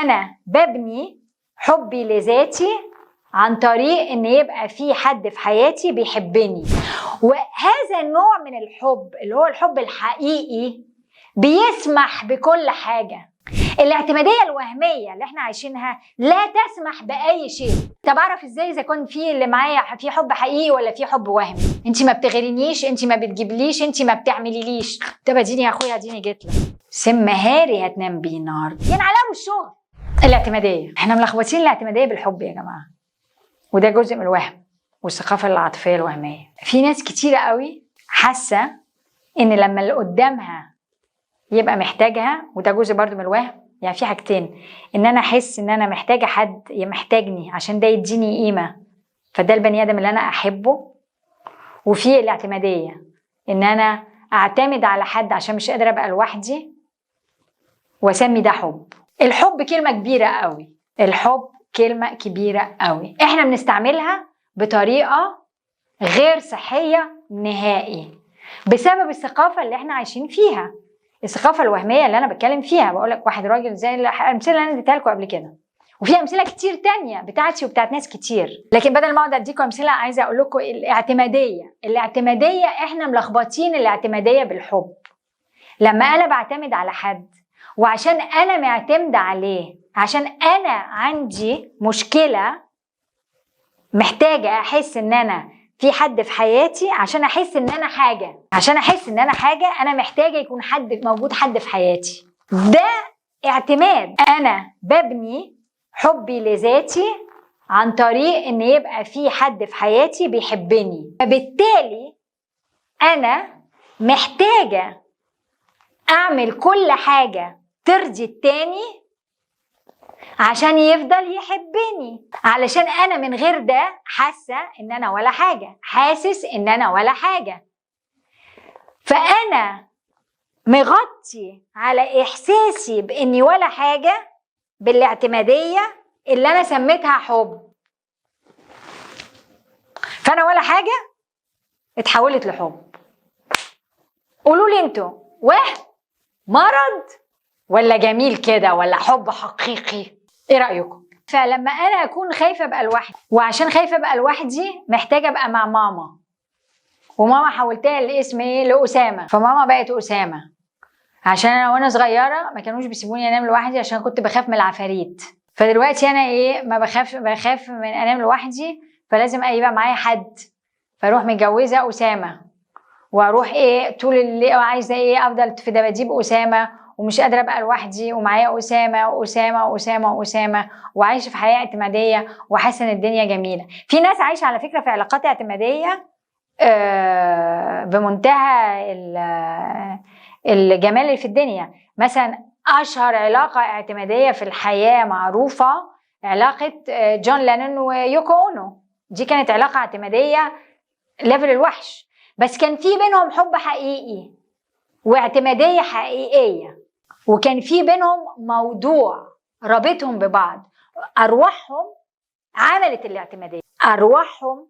انا ببني حبي لذاتي عن طريق ان يبقى في حد في حياتي بيحبني، وهذا النوع من الحب اللي هو الحب الحقيقي بيسمح بكل حاجة. الاعتمادية الوهمية اللي احنا عايشينها لا تسمح بأي شيء. طب اعرف ازاي اذا كان في اللي معايا في حب حقيقي ولا في حب وهمي؟ انت ما بتغرينيش، انت ما بتجيبليش، انت ما بتعمليليش. طب اديني يا اخويا، اديني جيت لك سم هاري هتنام بيه النهارده، يعني على الشغل. الاعتمادية احنا ملخبطين الاعتمادية بالحب يا جماعة، وده جزء من الوهم والثقافة العاطفية الوهمية. في ناس كتيرة قوي حاسة ان لما اللي قدامها يبقى محتاجها، وده جزء برضو من الوهم. يعني في حاجتين، ان انا احس ان انا محتاجة حد محتاجني عشان ده يديني قيمة، فده البني ادم اللي انا احبه. وفي الاعتمادية ان انا اعتمد على حد عشان مش قادرة ابقى لوحدي، واسمي ده حب. الحب كلمة كبيرة قوي، الحب كلمة كبيرة قوي، احنا بنستعملها بطريقة غير صحية نهائي بسبب الثقافة اللي احنا عايشين فيها، الثقافة الوهمية اللي أنا بتكلم فيها. بقول لك واحد راجل زي الأمثلة اللي أنا اديتها لكم قبل كده، وفي أمثلة كتير تانية بتاعتي وبتاعت ناس كتير، لكن بدل ما أقعد أديكم أمثلة عايزة أقول لكم الاعتمادية. الاعتمادية احنا ملخبطين الاعتمادية بالحب. لما أنا بعتمد على حد، وعشان أنا معتمدة عليه، عشان أنا عندي مشكلة محتاجة أحس إن أنا في حد في حياتي، عشان أحس إن أنا حاجة، عشان أحس إن أنا حاجة أنا محتاجة يكون حد موجود، حد في حياتي. ده اعتماد. أنا ببني حبي لذاتي عن طريق إن يبقى في حد في حياتي بيحبني، فبالتالي أنا محتاجة أعمل كل حاجة ترضي التاني عشان يفضل يحبني، علشان أنا من غير ده حاسة إن أنا ولا حاجة، حاسس إن أنا ولا حاجة. فأنا مغطي على إحساسي بإني ولا حاجة بالاعتمادية اللي أنا سميتها حب. فأنا ولا حاجة اتحولت لحب. قولوا لي انتوا، وهم، مرض، ولا جميل كده، ولا حب حقيقي؟ ايه رأيكم؟ فلما انا اكون خايفة ابقى لوحدي، وعشان خايفة ابقى لوحدي محتاجة ابقى مع ماما، وماما حولتها لاسم ايه؟ لأسامة، فماما بقت أسامة. عشان انا وانا صغيرة ما كانوش بيسيبوني انام لوحدي عشان كنت بخاف من العفاريت، فدلوقتي انا ايه، ما بخاف، بخاف من انام لوحدي، فلازم يبقى معايا حد، فاروح متجوزة أسامة، واروح ايه طول الليل عايزة ايه، افضل في دباديب أسامة، ومش قادرة أبقى لوحدي، ومعايا أسامة وأسامة وأسامة وأسامة، وعايشة في حياة اعتمادية وحاسة إن الدنيا جميلة. في ناس عايشة على فكرة في علاقات اعتمادية بمنتهى الجمال اللي في الدنيا. مثلا أشهر علاقة اعتمادية في الحياة معروفة، علاقة جون لينون ويوكو أونو. دي كانت علاقة اعتمادية level الوحش، بس كان في بينهم حب حقيقي واعتمادية حقيقية، وكان في بينهم موضوع رابطهم ببعض. أرواحهم عملت الاعتمادية، أرواحهم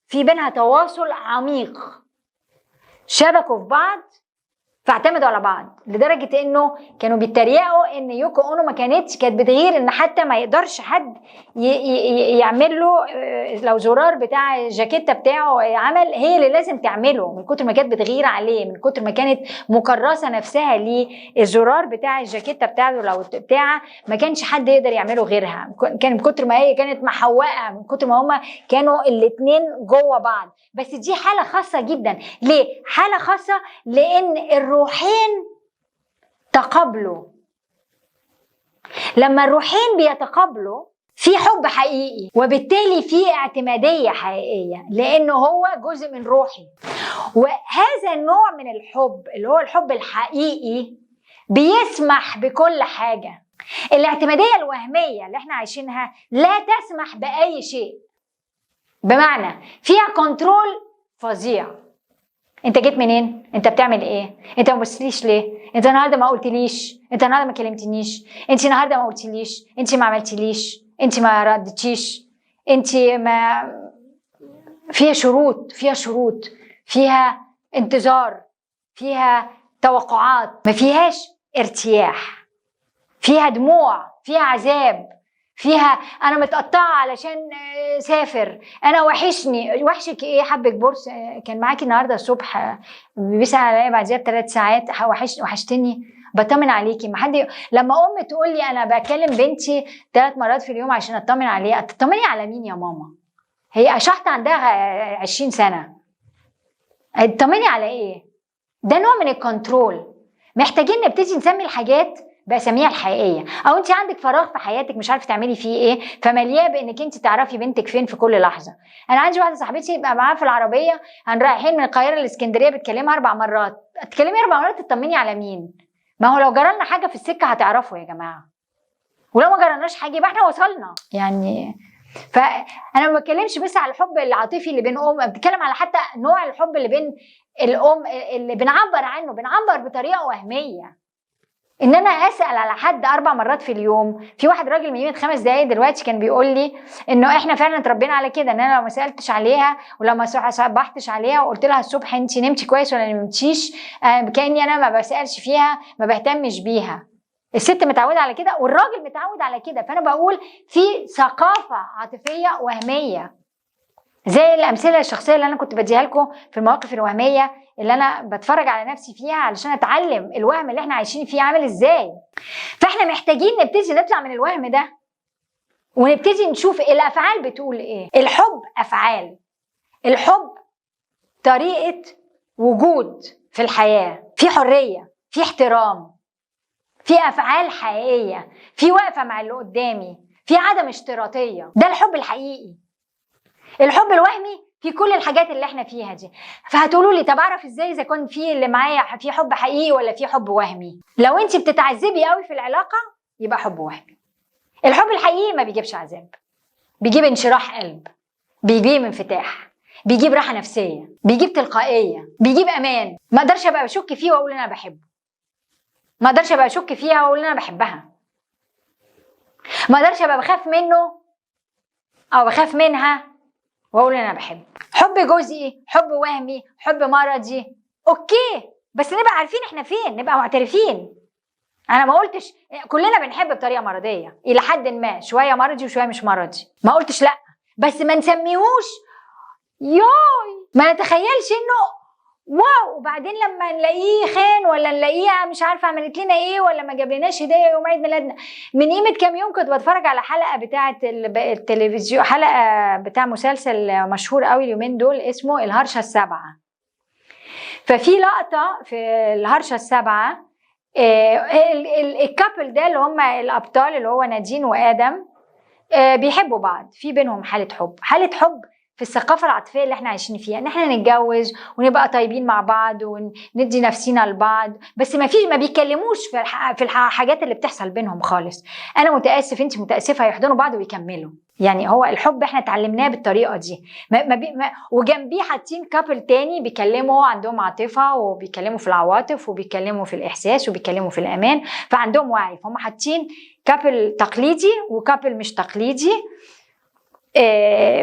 في بينها تواصل عميق، شبكوا في بعض فاعتمدوا على بعض، لدرجة انه كانوا بيتريقوا ان يوكو اونو ما كانتش، كانت بتغير ان حتى ما يقدرش حد يعمل له، لو زرار بتاع الجاكيتة بتاعه عمل، هي اللي لازم تعمله، من كتر ما كانت بتغير عليه، من كتر ما كانت مكرسة نفسها ليه، الزرار بتاع الجاكيتة بتاعته لو بتاعه ما كانش حد يقدر يعمله غيرها، كان من كتر ما هي كانت محوقة، من كتر ما هما كانوا الاتنين جوه بعض. بس دي حالة خاصة جدا. ليه حالة خاصة؟ لأن الروحين تقابلوا. لما الروحين بيتقابلوا في حب حقيقي، وبالتالي في اعتمادية حقيقية، لأنه هو جزء من روحي. وهذا النوع من الحب اللي هو الحب الحقيقي بيسمح بكل حاجة. الاعتمادية الوهمية اللي احنا عايشينها لا تسمح بأي شيء، بمعنى فيها control فظيع. انت جيت منين؟ انت بتعمل ايه؟ انت ما بصيتليش ليه؟ انت النهارده ما قلتليش، انت النهارده ما كلمتنيش، انت النهارده ما قلتليش، انت ما عملتليش، انت ما ردتيش، انت ما فيها شروط، فيها شروط، فيها انتظار، فيها توقعات، ما فيهاش ارتياح، فيها دموع، فيها عذاب، فيها انا متقطعه علشان سافر، انا وحشني. وحشك ايه؟ حبك بورس كان معاكي النهارده الصبح بيسال عليا بعديها ب3 ساعات، وحشتني، بطمن عليكي. ما حد لما ام تقول لي انا بكلم بنتي 3 مرات في اليوم عشان اطمن عليها، تطمني على مين يا ماما؟ هي شحطه عندها 20 سنة، اطمني على ايه؟ ده نوع من ال control. محتاجين نبتدي نسمي الحاجات باساميها الحقيقية. او انت عندك فراغ في حياتك مش عارفه تعملي فيه ايه، فملياه بانك انت تعرفي بنتك فين في كل لحظة. انا عندي واحدة صاحبتي يبقى معاها في العربية، رايحين من القاهرة لاسكندريه، بتكلمها 4 مرات. تكلمي 4 مرات تطمني على مين؟ ما هو لو جرالنا حاجة في السكة هتعرفوا يا جماعة، ولو ما جرالناش حاجة يبقى احنا وصلنا. يعني فانا ما بتكلمش بس على الحب العاطفي اللي بين ام، بتكلم على حتى نوع الحب اللي بين الام اللي بنعبر عنه، بنعبر بطريقة وهمية. ان انا اسال على حد 4 مرات في اليوم. في واحد راجل من قيمة 5 دقايق دلوقتي كان بيقول لي انه احنا فعلا اتربينا على كده، ان انا لو ما سالتش عليها ولو ما صبحتش عليها وقلت لها الصبح انت نمتي كويس ولا نمتيش، كاني انا ما بسالش فيها، ما بهتمش بيها. الست متعوده على كده والراجل متعود على كده. فانا بقول في ثقافة عاطفية وهمية، زي الامثلة الشخصية اللي انا كنت بديها لكم في المواقف الوهمية اللي انا بتفرج على نفسي فيها علشان اتعلم الوهم اللي احنا عايشين فيه عامل ازاي. فاحنا محتاجين نبتدي نطلع من الوهم ده ونبتدي نشوف الافعال بتقول ايه. الحب افعال، الحب طريقه وجود في الحياة، في حرية، في احترام، في افعال حقيقية، في وقفه مع اللي قدامي، في عدم اشتراطيه. ده الحب الحقيقي. الحب الوهمي في كل الحاجات اللي احنا فيها دي. فهتقولوا لي طب اعرف ازاي اذا كان في اللي معايا في حب حقيقي ولا في حب وهمي؟ لو انت بتتعذبي قوي في العلاقة يبقى حب وهمي. الحب الحقيقي ما بيجيبش عذاب، بيجيب انشراح قلب، بيجيب انفتاح، بيجيب راحة نفسية، بيجيب تلقائية، بيجيب امان. ما اقدرش ابقى بشك فيه واقول انا بحبه، ما اقدرش ابقى اشك فيها واقول انا بحبها، ما اقدرش ابقى بخاف منه او بخاف منها واقول انا بحب. حب جزئي، حب وهمي، حب مرضي، okay، بس نبقى عارفين احنا فين، نبقى معترفين. انا ما قلتش كلنا بنحب بطريقة مرضية الى حد ما، شوية مرضي وشوية مش مرضي، ما قلتش لا، بس ما نسميهوش ياي، ما نتخيلش انه wow، وبعدين لما نلاقيه خان ولا نلاقيها مش عارفه عملت لنا ايه ولا ما جابلناش هديه يوم عيد ميلادنا. من قيمة كام يوم كنت بتفرج على حلقة بتاعه التلفزيون، حلقة بتاع مسلسل مشهور قوي اليومين دول اسمه الهرشه السبعه. ففي لقطة في الهرشه السبعه، ال couple ده اللي هم الابطال اللي هو نادين وادم، بيحبوا بعض، في بينهم حاله حب، حاله حب في الثقافة العاطفية اللي احنا عايشين فيها، ان احنا نتجوز ونبقى طيبين مع بعض وندي نفسينا لبعض، بس ما فيش، ما بيتكلموش في الحاجات اللي بتحصل بينهم خالص. انا متأسف، انت متأسفة، هيحضنوا بعض ويكملوا. يعني هو الحب احنا اتعلمناه بالطريقة دي. ما ما بي ما وجنبيه حاطين couple تاني بيكلموا، عندهم عاطفة وبيكلموا في العواطف وبيكلموا في الإحساس وبيكلموا في الأمان، فعندهم وعي. فهم حاطين couple تقليدي و couple مش تقليدي،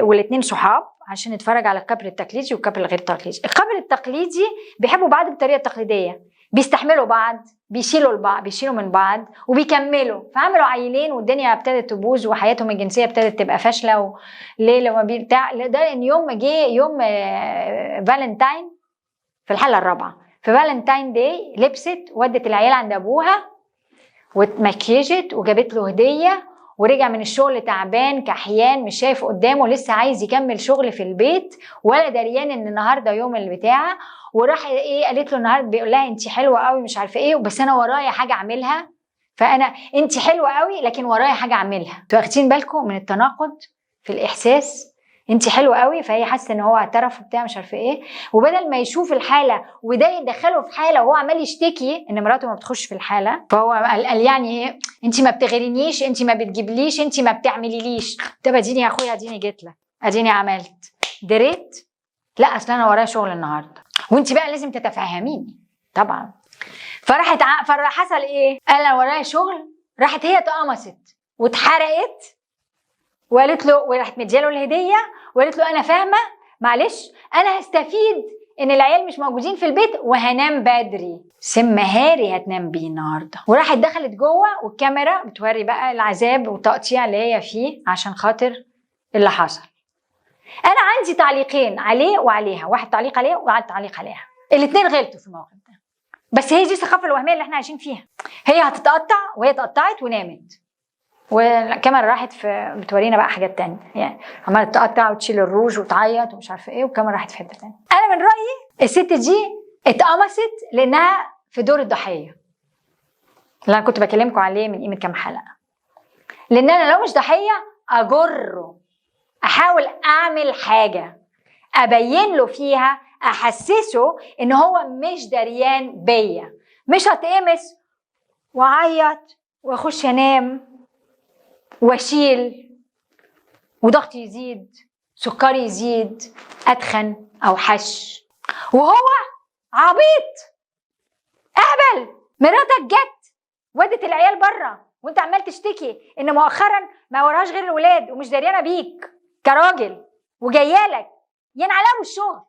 والاتنين صحاب، عشان نتفرج على ال couple التقليدي وال couple الغير تقليدي. ال couple التقليدي بيحبوا بعض بالطريقة التقليدية، بيستحملوا بعض، بيشيلوا البعض، بيشيلوا من بعض وبيكملوا. فعملوا عيلين والدنيا ابتدت تبوظ وحياتهم الجنسية ابتدت تبقى فاشلة. ليه لما بتاع ده ان يوم ما جه يوم فالنتاين في الحلقة الرابعة، في Valentine Day لبست ودت العيال عند ابوها واتمكيجت وجابت له هديه، ورجع من الشغل تعبان كحيان مش شايف قدامه، لسه عايز يكمل شغل في البيت ولا دريان ان النهارده يوم البتاع. وراح ايه قالت له النهارده، بيقول لها انت حلوة قوي مش عارفه ايه، بس انا ورايا حاجة اعملها، فانا انت حلوة قوي لكن ورايا حاجة اعملها. انتوا واخدين بالكم من التناقض في الاحساس؟ انت حلوة قوي، فهي حاسه ان هو اعترف وبتاع مش عارفه ايه، وبدل ما يشوف الحالة وده يدخله في حاله وهو عمال يشتكي ان مراته ما بتخش في الحالة، فهو قال يعني ايه انت ما بتغرينيش، انت ما بتجيبليش، انت ما بتعمليليش. طب اديني يا اخويا، اديني جيت لك، اديني عملت دريت، لا اصل انا ورايا شغل النهارده وانت بقى لازم تتفهميني طبعا. فراحت حصل ايه؟ قال انا ورايا شغل، راحت هي اتقمصت واتحرقت وقالت له، وراحت مدياله الهدية وقالت له انا فاهمه، معلش انا هستفيد ان العيال مش موجودين في البيت وهنام بدري. سم هاري هتنام بيه النهارده. وراحت دخلت جوه والكاميرا بتوري بقى العذاب والتقطيع اللي هي فيه عشان خاطر اللي حصل. انا عندي تعليقين عليه وعليها، واحد تعليق عليه وواحد تعليق عليها. الاثنين غلطوا في الموقف ده، بس هي دي الثقافة الوهمية اللي احنا عايشين فيها. هي هتتقطع وهي اتقطعت ونامت، والكاميرا راحت في بتورينا بقى حاجات تانية، يعني عماله تقطع وتشيل الروج وتعيط ومش عارفه ايه، والكاميرا راحت في حتة تانية. انا من رايي الست دي اتقمصت لانها في دور الضحية اللي انا كنت بكلمكم عليه من قيمة كام حلقة. لان انا لو مش ضحية اجره، احاول اعمل حاجة ابين له فيها، احسسه ان هو مش دريان بيا، مش هتقمص واعيط واخش انام واشيل وضغطي يزيد، سكري يزيد، اتخن او حش. وهو عبيط اهبل، مراتك جت ودت العيال بره وانت عمال تشتكي ان مؤخرا ما وراهاش غير الولاد ومش دريانه بيك كراجل، وجايالك ينعلقوا الشغل.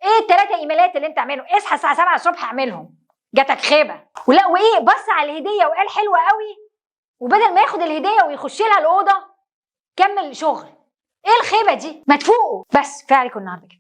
ايه الثلاثة ايميلات اللي انت عاملهم؟ اصحى الساعة 7 الصبح اعملهم، جاتك خيبه. ولا وايه، بص على الهدية وقال حلوة قوي، وبدل ما ياخد الهدية ويخش لها الاوضة كمل شغل. ايه الخيبه دي؟ ما تفوقوا بس. كفاية عليكم النهارده كده.